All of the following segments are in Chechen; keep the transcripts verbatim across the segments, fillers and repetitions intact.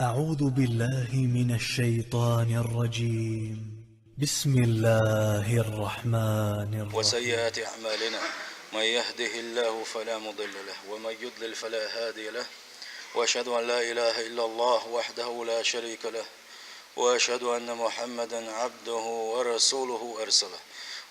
أعوذ بالله من الشيطان الرجيم. بسم الله الرحمن الرحيم. وسيئات أعمالنا. من يهده الله فلا مضل له، ومن يضلل فلا هادي له. وأشهد أن لا إله إلا الله وحده لا شريك له، وأشهد أن محمدا عبده ورسوله أرسله.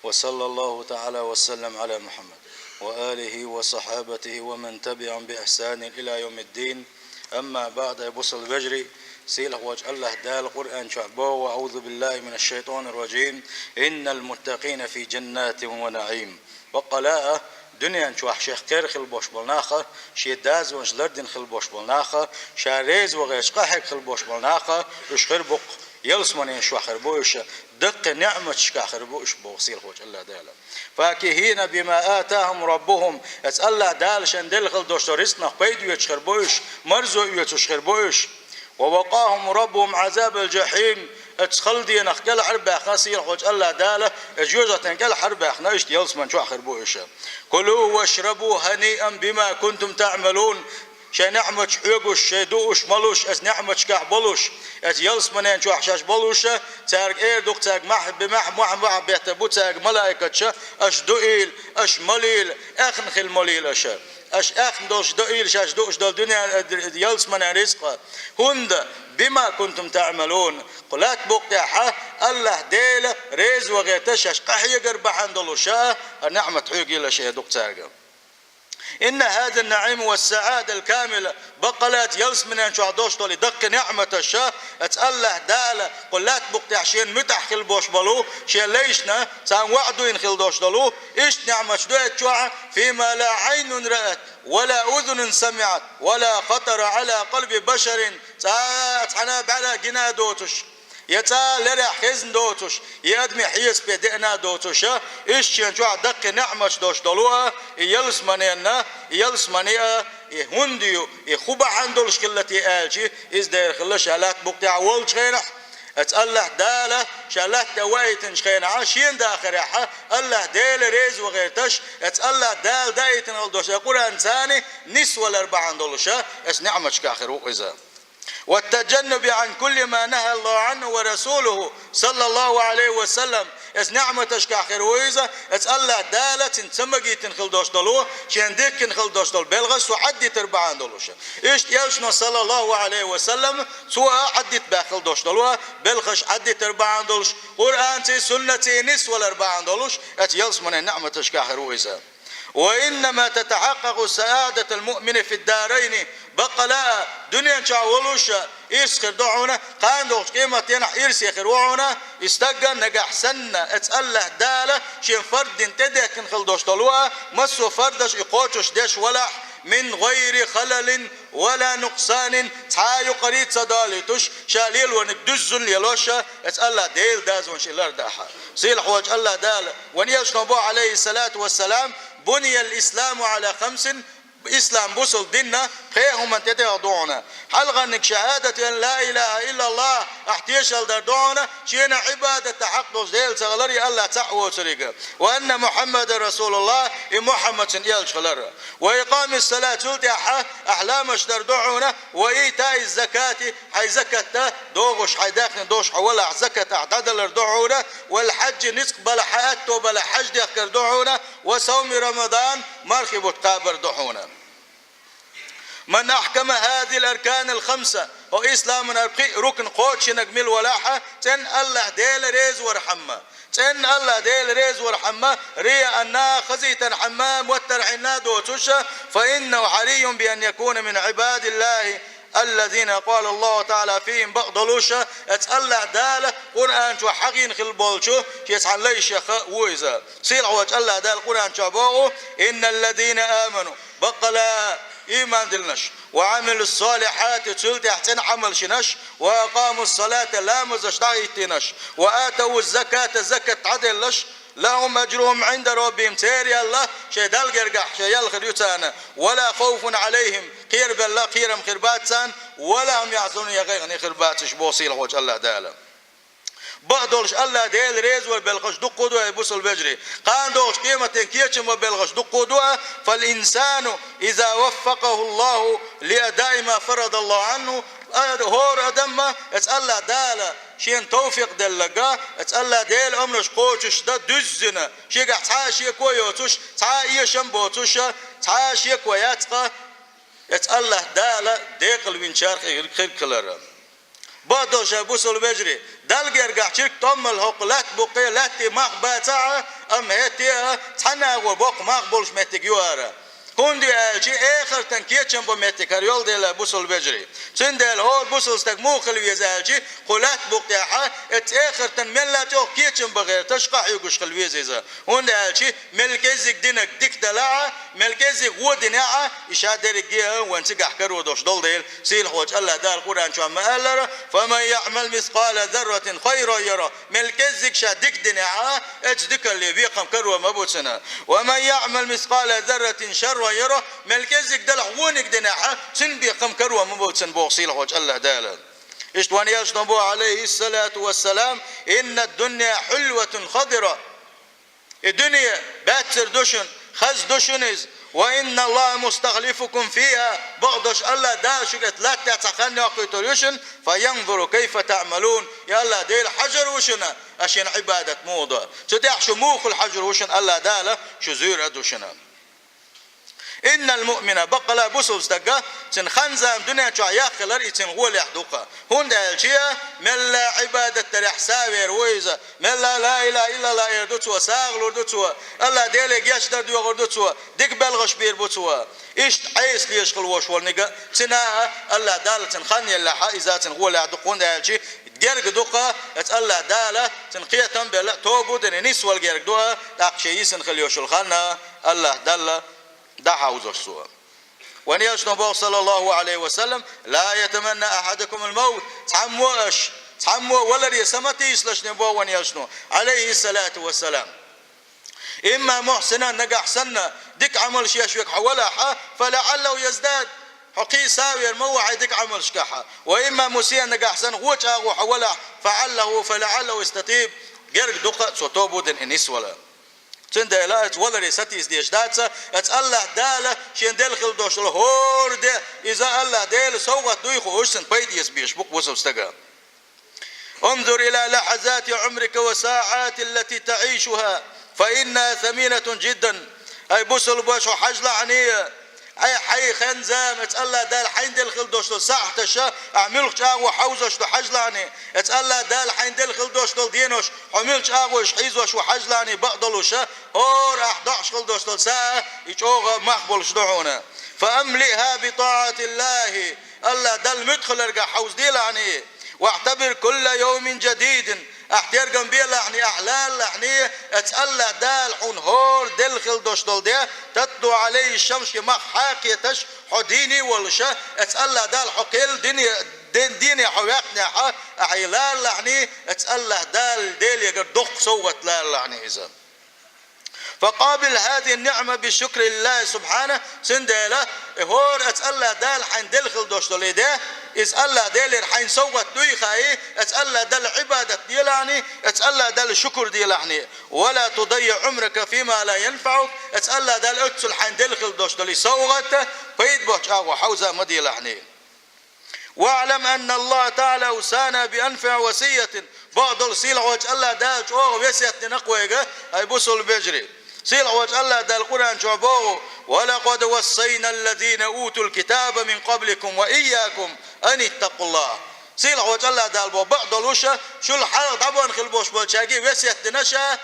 وصلى الله تعالى وسلم على محمد وآله وصحابته ومن تبعهم بإحسان إلى يوم الدين. أما بعد، бусалба вежарий, сийлахь волчу АллахӀ Дала Къуръан чохь боху: «أعوذ بالله من الشيطان الرجيم. إن المتقين في جنات ونعيم». Баккъала а, дуьнен чохь шех кхера хила болуш болу нах а, шен дозанаш лардина хила болуш болу нах а, ша реза вахарца къахьега хила болуш болу нах а, уьш хир бу-кх, ялсаманен чохь хир бу уьш, даккхий неӀматашкахь хир бу уьш, боху сийлахь волчу АллахӀ Дала. «فاكهين بما آتاهم ربهم». Оцу АллахӀ Дала шайна делла хила долуш долу рицкъанах пайда оьцуш хир бу уьш, марзо оьцуш хир бу уьш. «ووقاهم ربهم عذاب الجحيم». Оцу халла денах кӀелхьарбаьхна сийлахь волчу АллахӀ Дала, оцу жоьжахатин кӀелхьарбаьхна, иштта ялсаман чохь хир бу уьш. «كلوا واشربوا هنيئا بما كنتم تعملون». Шайн неӀматаш хьоьгуш, шайн дууш, малуш, оцу неӀматашкахь болуш, оцу ялсаманен чохь шаьш болуш, цаьрга эр ду-кх, цаьрга мах-, мах-, мах-, мах беттар бу цаьрга малайкаша, аша дуийла, аша малийла, аьхна хила молийла аша. Аша аьхна долуш дуийла шаьш дууш долу дуьнен, э, ялсаманен рицкъа. ХӀунда, «بما كنتم تعملون». Кху лаьтта букъ тӀехь а АллахӀ Дела реза вахарца шаьш къахьегар бахьана долуш а, а неӀмат хьоьгийла шайн дукха цаьрга. «إن هذا النعيم والسعادة الكاملة». Баккъала а ялсаманен чохь долуш долу и даккхий неӀматаш а, оцу АллахӀ Дала кху лаьтта букъ тӀехь шена муьтӀахь хила болуш болу, шен лайшна царна ваӀда дуьйна хила долуш долу, иштта неӀматаш ду оцу чохь, «فيما لا عين رأت ولا أذن سمعت ولا خطر على قلب بشر». Цкъа а цхьана а бӀаьра гина а доцуш, я цкъа а лерехь хезна доцуш, я адамийн хьесапе деана а доцуш а, иштта шен чохь даккхий неӀматаш долуш долу а, и ялсаманенна, и ялсамани а, и хӀунда ю, и хӀун бахьана долуш хилла те аьлча, иза дера хилла ша лаьтта букъ тӀехь волчу хенахь, оцу АллахӀ Дала ша лаьтта тӀе ваийтинчу хенахь, шен дахарехь а, АллахӀ Дела реза вахарца, оцу АллахӀ Дала даийтина хила долуш а Къуръан царна нисвалар бахьана долуш а, оцу неӀматашкахь хир ву иза. «والتجنب عن كل ما نهى الله عنه ورسوله صلى الله عليه وسلم». Оцу неӀматашкахь хир ву иза, оцу АллахӀ Дала цуьнан ца магийтина хила долуш долу, шена дихкина хила долуш долу белхаш цо Ӏаддитар бахьана долуш. Иштта Элчано, саллаллаху Ӏалайхи ва саллам, цо а Ӏаддитабаьхна хила долуш долу белхаш Ӏаддитар бахьана долуш, Къуръанций, суннатций нисвалар бахьана долуш, оцу ялсаманин неӀматашкахь хир ву иза. «وإنما تتحقق سعادة المؤمن في الدارين». Баккъала а, дуьнен чохь волуш а ирс хир ду хьуна, кхана долчу къематденахь ирсе хир ву хьуна, и стаг а нагахь санна, оцу АллахӀ Дала шен фард дина тӀедехкина хила долуш долу а, массо а фардаш и кхочуш деш валахь, «من غير خلل ولا نقصان», цхьа а юкъарий ца далийтуш, ша лелорниг дуьззина лелош а, оцу АллахӀ Делан дозанаш и лардахь а. Сийлахь волчу АллахӀ Дала, вайн Элчано боху, Ӏалайхиссалату вассалам: «بني الإسلام على خمس». Ислам, бусалба дин а пхеа хӀуманна тӀедехна ду хьуна. Хьалхарниг шахӀадату ан ла илаха иллаллахӀ, ахь тешалла дар ду хьуна, шена Ӏибадатан хьакъ долуш Дела ца хилар, и АллахӀ цхьаъ воцург а. «وأن محمدا رسول الله», и Мухьаммад цуьнан элча хилар. «وإقام الصلاة», цул тӀаьхьа ахь ламазаш дар ду хьуна, «وإيتاء الزكاة», хьайн закат а дохуш, хьайн даьхни долуш хьо валахь, закат ахь дӀадалар ду хьуна, «والحج», ницкъ балахь, аьтто балахь, хьаьж дехкар ду хьуна, «وصوم رمضان», мархи бутт кхабар ду хьуна. «من أحكم هذه الأركان الخمسة», хӀокху исламан хӀара пхи а рукн кхочушдинарг мила валахь а, цӀенна АллахӀ Дела реза вархьама, цӀенна АллахӀ Дела реза вархьама, рияъанна, хазийтархьама, моттархьама доцуш а, «فإنه حري بأن يكون من عباد الله الذين قال الله تعالى فيهم», бакъдолуш а, оцу АллахӀ Дала Къуръан чохь хьахийна хила болчу шен цхьана лайшех а ву иза. Сийлахь волчу АллахӀ Дала Къуръан чохь боху: «إن الذين آمنوا», баккъала а, ийман диллинарш, «وعملوا الصالحات», цул тӀаьхьа цӀена Ӏамалш йинарш, «وأقاموا الصلاة», ламазаш дӀахӀиттийнарш, «وآتوا الزكاة», закат дӀаделларш, «لهم أجرهم عند ربهم», церан ял шайн Далла гергахь шайн ял хир ю царна, «ولا خوف عليهم», кхерабелла кхерам хир бац царна, «ولا هم يحزنون», я гӀайгӀане хир бац уьш, боху сийлахь волчу АллахӀ Дала. Бакъдолуш АллахӀ Дела реза вар белхаш дуккха ду, ай бусалба вежарий. Кхана догӀучу къематдийнан кечам бан белхаш дуккха ду, فالإنسان إذا وفقه الله لأداء ما فرض الله عنه, а, хӀора адамна, эцу АллахӀ Дала шена тавфикъ делларг, эцу АллахӀ Дела омраш кхочуш дан дуьззина, шегахь цхьа а шеко а йоцуш, цхьа а эшам а боцуш, цхьа а шеко яц-кха, эцу АллахӀ Дала декъалвинчарах хир-, хирг хилар. Бакъдолуш, ай бусалба вежарий, Далла гергахь чирг тӀом а, хӀокху лаьтта буккъе, лаьттий мах бацахь а, амма хӀетте а цхьана агӀор боккха мах болуш меттиг ю хӀара. ХӀунда аьлча эхартан кечам бан меттиг хӀара йолу дела, ай бусалба вежарий. Цундела хӀора бусалба стаг муха хила веза аьлча, кху лаьтта букъехь а, эцу эхартан мелла а чӀогӀа кечам бан гӀерташ къахьоьгуш хила веза иза. ХӀунда аьлча мел кӀеззиг динарг дика делахь а, мел кӀеззиг вон динехь а, и ша дерриге а вайн цигахь каро долуш долу дела, сийлахьчу АллахӀ Дала Къуръан чохь ма-аллара: فمن يعمل مثقال ذرة خيرا يره. Мел кӀеззиг ша дика динехь а, эцу дикалле бекхам каро ма бу цуьнан. ومن يعمل مثقال ذرة شرا يره. Мел кӀеззиг делахь вониг динехь а, цуьнан бекхам каро ма бу цуьнан, боху сийлахьчу АллахӀ Дала. Иштта вайн элчано боху, عليه الصلاة والسلام: إن الدنيا حلوة خضرة. И дуьне баьццара ду шуна, хаза ду шуна иза. وإن الله مستخلفكم فيها. Бакъдолуш АллахӀ Дала шуьга эцу лаьттахь цхьа хан йоккхуьйтур ю шуна, فينظر كيف تعملون. И АллахӀ Дела хьажар ву шуна, аш шена Ӏибадат муха до. Цу тӀехь шу муха хуьлу хьажар ву шуна АллахӀ Дала, шу зуьйр а ду шуна. إن المؤمن, баккъала бусалба стага, цуьнан хан-зама дуьнен чохь яккхалар и цуьнан гӀолехь ду-кха. ХӀунда аьлча мелла Ӏибадат дарехь савер ву иза, мелла ла илаха иллаллах эр ду цо, сагӀа лур ду цо, АллахӀ Деле гечдар доьхур ду цо, дика белхаш бийр бу цо. Иштта Ӏеса лезаш хила волуш волу ниг а, цуьнан а АллахӀ Дала цуьнан хан еллехь а, иза цуьнан гӀолехь ду-кха, хӀунда аьлча герга ду-кха эцу АллахӀ Дала, цуьнан кхетам а белла, тоба а дина, нисвала герга ду а, тӀаккха шен йисина хила йолуш йолу хан а АллахӀ Далла дӀахьовзош цо. Вайн элчано боху, صلى الله عليه وسلم: لا يتمنى أحدكم الموت. Цхьаммо аша, цхьаммо валаре са ма тийсалаш, боху вайн элчано, عليه الصلاة والسلام. إما محسنا, нагахь санна дика Ӏамалш еш верг хьо валахь, فلعله يزداد. Хьо кхин савер ма ву хьайн дика Ӏамалшкахь. وإما مسيئا, нагахь санна вон чӀагӀо хьо валахь, فعله، فلعله يستتيب. Герга ду-кха цо тоба а дина и нисвала. Цундела оцу валаре сатийса дезаш дац, оцу АллахӀ Дала шена делла хила долуш долу хӀора де, иза АллахӀ Делан совгӀат дуй хууш, цуьнан пайда эца безаш бу-кха бусалба стага. انظر إلى لحظات عمرك والساعات التي تعيشها فإنها ثمينة جدا. Ай бусалба, хьо хьажалахьаний, Ай, хьайн хан-зама, оцу АллахӀ Дала хьайна делла хила долуш долу сахьташ, ахь муьлха чӀагӀо хьовзош ду, хьажалахьаний. Оцу АллахӀ Дала хьайна делла хила долуш долу денош, хьо муьлха чӀагӀо уьш хьийзош ву, хьажалахьаний, бакъдолуш, хӀора ахь доӀуш хила долуш долу са, и чӀогӀа мах болуш ду хьуна. فأملئها بطاعة الله. АллахӀ Далла муьтӀахь хиларгахь хьовзаделахьаний. واعتبر كل يوم جديد. Ахь тергам белахьаний, ахь лалалахьаний, оцу АллахӀ Дала хьуна хӀора делла хила долуш долу де, تطلع عليه الشمس, шен мах хьакхеташ, хьо дийне а волуш, оцу АллахӀ Дала хьо кхел дине, ден-, дийне хьо ваьккхинехь, ахь и лалалахьаний, оцу АллахӀ Дала Делегара доккха совгӀат лалалахьаний иза. فقابل هذه النعمة بالشكر لله سبحانه, цундела, и хӀора оцу АллахӀ Дала хьайна делла хила долуш долу и де, иза АллахӀ Делера хьайна совгӀат дуй хаий, оцу АллахӀ Далла Ӏибадат делахьаний, оцу АллахӀ Далла шукур делахьаний. ولا تضيع عمرك فيما لا ينفعك, оцу АллахӀ Дала оццул хьайна делла хила долуш долу и совгӀат пайда боцчу агӀор хьовза ма делахьаний. واعلم أن الله تعالى أوصانا بأنفع وصية. Бакъдолу сийлахьчу АллахӀ Дала чӀогӀа весет дина-кх вайга, ай бусалба вежарий. Сийлахьчу АллахӀ Дала Къуръан чохь боху: ولقد وصينا الذين أوتوا الكتاب من قبلكم وإياكم أن اتقوا الله. Сийлахьчу АллахӀ Дала боху, бакъдолуш, шул хьалха дӀабахана хила болуш болчаьрга весет дина ша,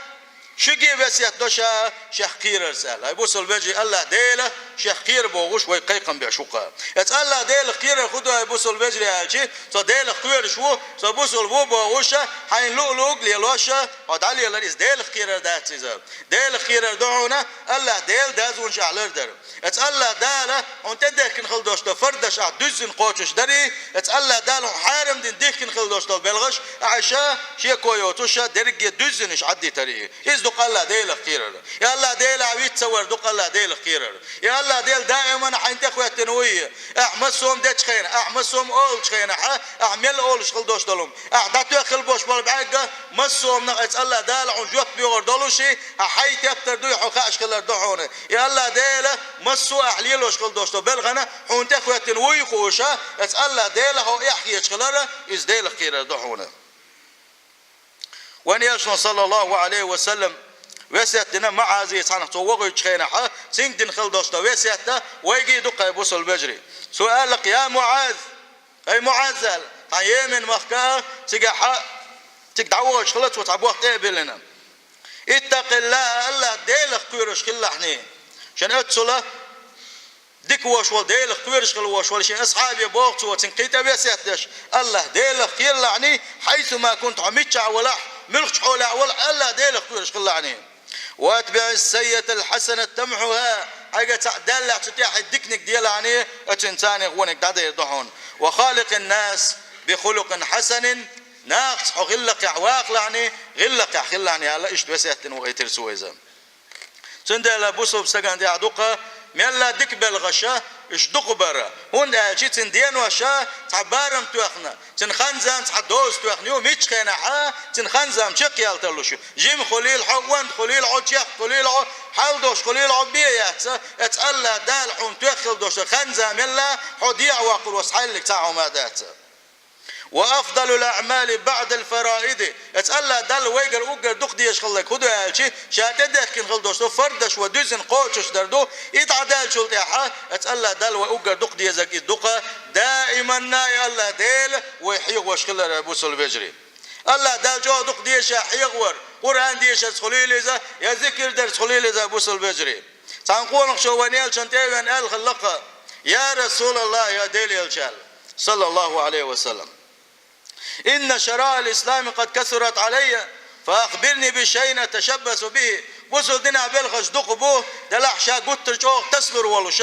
шуьга весет до ша шех кхерарца аьлла. Ай бусалба вежарий, АллахӀ Дела шех кхера бохуш вай кхайкхам беш ву-кха. Оцу АллахӀ Делах кхерар хӀун ду, ай бусалба вежарий, аьлча, со Делах кхоьруш ву, со бусалба ву бохуш, хьайна луъ-луъург лелош, хьо дӀалелар иза Делах кхерар дац иза. Делах кхерар ду хьуна АллахӀ Дела дазвонаш ахь лардар. Оцу АллахӀ Дала хьуна тӀедехкина хила долуш долу фардаш ахь дуьззина кхочуш дарий, оцу АллахӀ Дала хьуна хьарам дина дихкина хила долуш долу белхаш ахь ша шеко йоцуш дерриге дуьззина уьш Ӏаддитарий. Иза ду-кх АллахӀ Делах кхерар. И АллахӀ Делах виц ца вар ду-кх АллахӀ Делах кхерар. И АллахӀ Дела даиман хьайна тӀехӀоьттина вуй. Ахь массо а дечу хенахь, ахь массо а олучу хенахь, ахь мел олуш хила долуш долу, ахь дӀатоьхна хила болуш болу бӀаьрг, массо а нах эца АллахӀ Дала хьуна жоп доьхур долуш, хьан хьайн тептар дуй, хьо хууш хилар ду хьуна. И АллахӀ Дела массо а ахь лелош хила долуш долу белхана хьуна тӀехӀоьттина вуй хууш, эца АллахӀ Дела хьо эхь хеташ хилар, иза Делах кхерар ду хьуна. Вайн Элчано, саллаллаху Ӏалайхи ва саллам, весет дина МуӀазе цхьаьна цо вохуьйтучу хенахь, цуьнга дина хила долуш долу весет вайга а ду-кх, хӀай бусалба вежарий. Цо аьлла-кх: «Я МуӀаз, хӀай МуӀаз», аьлла, хьан Йемен махка а, цигахь а, цига дӀавахча хила цо цхьа бохам тӀе а биллина. «ИттакъиллахӀ, АллахӀ Делах кхоьруш хилалахь». Шен оццула дика волуш волу, Делах кхоьруш хила волуш волу шен асхьабе боху цо, цуьнга кхин тӀе весет деш: «АллахӀ Делах кхералахь, хьайсу ма кунта, хьо миччахь валахь, муьлххачу хьолехь валахь, АллахӀ Делах кхоьруш хилалахь». «Ва атбиӀис-саййиӀатал-хьасанат тамхьуха», хьайга цхьаъ даьллехь, цу тӀехь диканиг делахь, оцуьнан царнех вониг дӀадер ду хьуна. «Ва халикъин-наса би хулукъин хьасанин», нахаца хьо гӀиллакхехь вахалахь, гӀиллакхехь хилалахь, аьлла, иштта весет дина вахийтира цо иза. Цундела бусалба стагана тӀехь ду-кх мелла дика белхаш, уьш дукхабар, хӀунда аьлча цуьнан денош цхьа барам тоьхна, цуьнан хан-зама цхьа доза тоьхна ю, миччу хенахь а цуьнан хан-зама чекхъяьлла тарлуш ю. Жима хуьлийла хьо, онда хуьлийла хьо, чекх хуьлийла хьо, хьал долуш хуьлийла хьо, бен яц, эца АллахӀ Дала хьуна тоьхна хила долуш долу хан-зама мелла хьо дехьаваккхар волу хьаллиг цхьа хӀума дац. «Ва афдалул аӀмали баӀдал фараиди». Эца АллахӀ Далла вайгара уггар дукха дезаш хилларг хӀун ду аьлча, ша тӀедехкина хила долуш долу фардаш вай дуьззина кхочушдар ду. И дӀадаьллачул тӀаьхьа, эца АллахӀ Далла вай уггар дукха дезарг иза ду-кх, даиманна и АллахӀ Дела вай хьехош хилар, бусалба вежарий. АллахӀ Далла чӀогӀа дукха дезаш хьехавар, Къуръан дешарца хуьлийла иза, я зикр дарца хуьлийла иза, бусалба вежарий. Цхьана къонахчо вайн Элчанна тӀе а веана аьлла хилла-кх: «Я РасулаллахӀ, я Делан Элча», аьлла, саллаллаху Ӏалайхи ва саллам. «Инна шараиӀал-ислами къад касурат Ӏалаййа, фа ахбирни би шайин аташаббасу бихӀи». Бусалба динехь белхаш дукха бу, делахь ша гуттар а чӀогӀа тасалур волуш,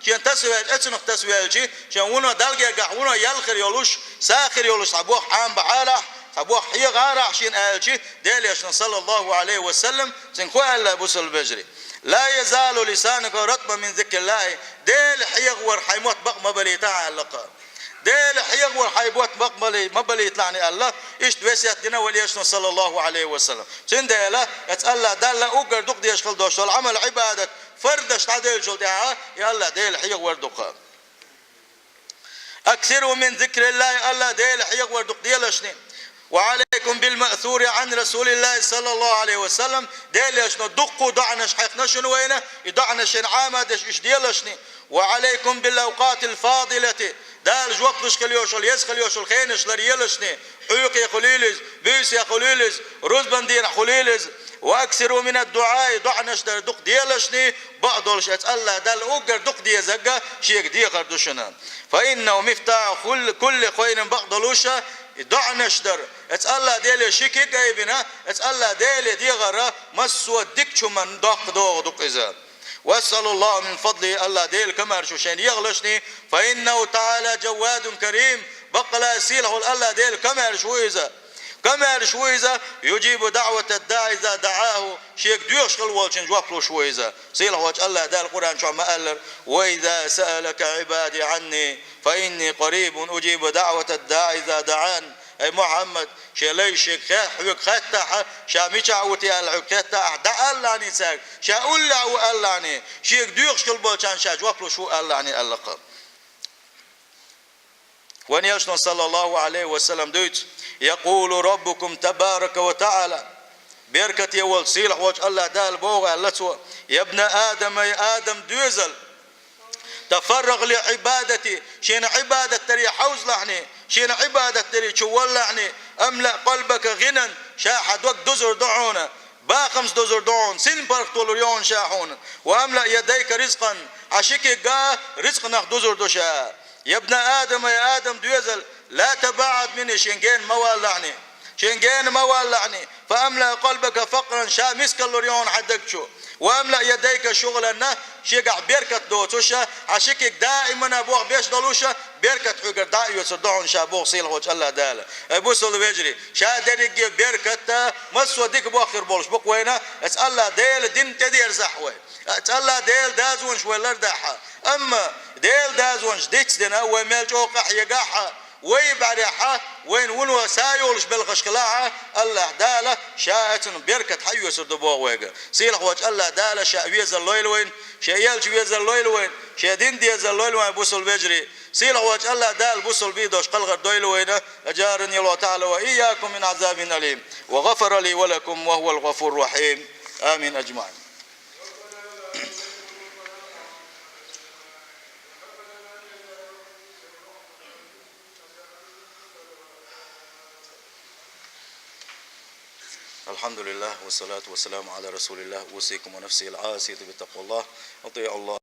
шен тасавелча, эцунах тасавелча, шен вуно Далла гергахь вуно ял хир йолуш, са хир йолуш цхьа бохам Ӏамабахьарахь, цхьа бохам хьехарахь шена аьлча, Делан Элчано, саллаллаху Ӏалайхи ва саллам, цуьнга хӀун аьлла, бусалба вежарий? «Ла язалу лисанука ратбан мин зикриллахӀи». Дела хьехавар хьайн мотт бакъ ма балийта, аьлла-кх. Дела хьехавар хьайн мотт бакъ ма балийталахь аьлла, иштта весет дина вайн Элчано, саллаллаху Ӏалайхи ва саллам. Цундела, эца АллахӀ Далла уггар дукха дезаш хила долуш долу Ӏамал-Ӏибадат, фардаш дӀаделлачул тӀаьхьа, и АллахӀ Дела хьехавар ду-кх. «Аксиру мин зикриллахӀи», АллахӀ Дела хьехавар дукха делашна. «Ва Ӏалайкум бил маъсури Ӏан РасулиллахӀи саллаллаху Ӏалайхи ва саллам», Делан Элчано дуккха доӀанаш хьехна шуна вайна, и доӀанаш шена Ӏамадеш уьш делашна. «Ва Ӏалайкум бил авкъатил фадилати», Дала жоп луш хила йолуш йолу, еза хила йолуш йолу хенаш ларъелашна, хьоькъехь хуьлийла иза, буьйсехь хуьлийла иза, рузбан дийнахь хуьлийла иза. «Ва аксиру минад-дуӀаи», доӀанаш дар дукха делашна, бакъдолуш эца АллахӀ Далла уггар дукха дезарг шега дехар ду шуна. «Фа иннаху мифтахьу кулли, кулли хайрин», бакъдолуш, и доӀанаш дар, эца АллахӀ Деле ши куьг айбина, эца АллахӀ Деле дехар массо а дикачу хӀуманна доккха догӀа ду-кх иза. «Ва асъалуллахӀа мин фадлихӀи», АллахӀ Дела комаьрша ву шайна ехалашна, «фа иннаху таӀала жаввадун карим», баккъала сийлахь волу АллахӀ Дела комаьрша ву иза. Комаьрша ву иза, «южибу даӀватад-даӀи иза даӀаху», шега доьхуш хила волчунна жоп луш ву иза. Сийлахь волчу АллахӀ Дала Къуръан чохь ма-аллара: «Ва иза саалака Ӏибади Ӏанни, фа инни къарибун, уджибу даӀватад-даӀи иза даӀан». Ай Мухьаммад, шен лайш шега хе-, хьоьга хеттахь, ша мичахь ву те аьлла хьоьга хеттахь, дӀаалалахьний цаьрга, ша уллехь ву алалахьний, шега доьхуш хила болчарна ша жоп луш ву алалахьний аьлла-кх. Вайн Элчано, саллаллаху Ӏалайхи ва саллам, дуьйцу: «Якъулу Раббукум табарака ва таӀала». Беркате волчу, сийлахь волчу АллахӀ Дала боху аьлла Цо: «Ябна Адам, ай Адам доьзал, тафаррагъ ли Ӏибадати, шена Ӏибадат даре хьовзалахьний, шена Ӏибадат даре чу валалахьний, амлаъ къалбака гъинан, ша хьан дог дузур ду хьуна, бахамца дузур ду хьуна, син паргӀат долур ю хьуна ша хьуна, ва амлаъ ядайка ризкъан, хьан ши куьг а ризкъанах дузур ду ша». «Ябна Адам, ай Адам доьзал, ла табаӀад минни, шена гена ма валалахьний, шена гена ма валалахьний, фа амлаъ къалбака факъран, ша мискаллур ю хьуна хьан даг чу». واملأ يديك شغلا, шегахь беркат доцуш, хьан ши куьг даимана боху беш долуш, беркат хьоьгара дӀа а оьцур ду хьуна ша боху сийлахьчу АллахӀ Дала. Ай бусалба вежарий, ша дерриге беркат, массо а дика бохкур болуш бу-кх вайна, аса АллахӀ Делан дин тӀедерзахь вай. Аса АллахӀ Делан дазонаш вай лардахь. Амма Делан дазонаш дицдина, вай мел чӀогӀа къахьегахь, вай бӀаьрехь, вайна вуно са йолуш белхаш хилахь, АллахӀ Дала ша оцунах беркат хьаоьцур ду боху вайга. Сийлахьчу АллахӀ Дала ша везар лойла вайна, шен элча везар лойла вайна, шен дин дезар лойла вайна, бусалба вежарий. Сийлахьчу АллахӀ Дала бусалба дин долуш кхалхар дойла вайна, أجارني الله تعالى وإياكم من عذاب أليم، وغفر لي ولكم وهو الغفور الرحيم. آمين أجمعين. الحمد لله والصلاة والسلام على رسول الله. أوصيكم ونفسي العاصية بتقوى الله. أطيعوا الله.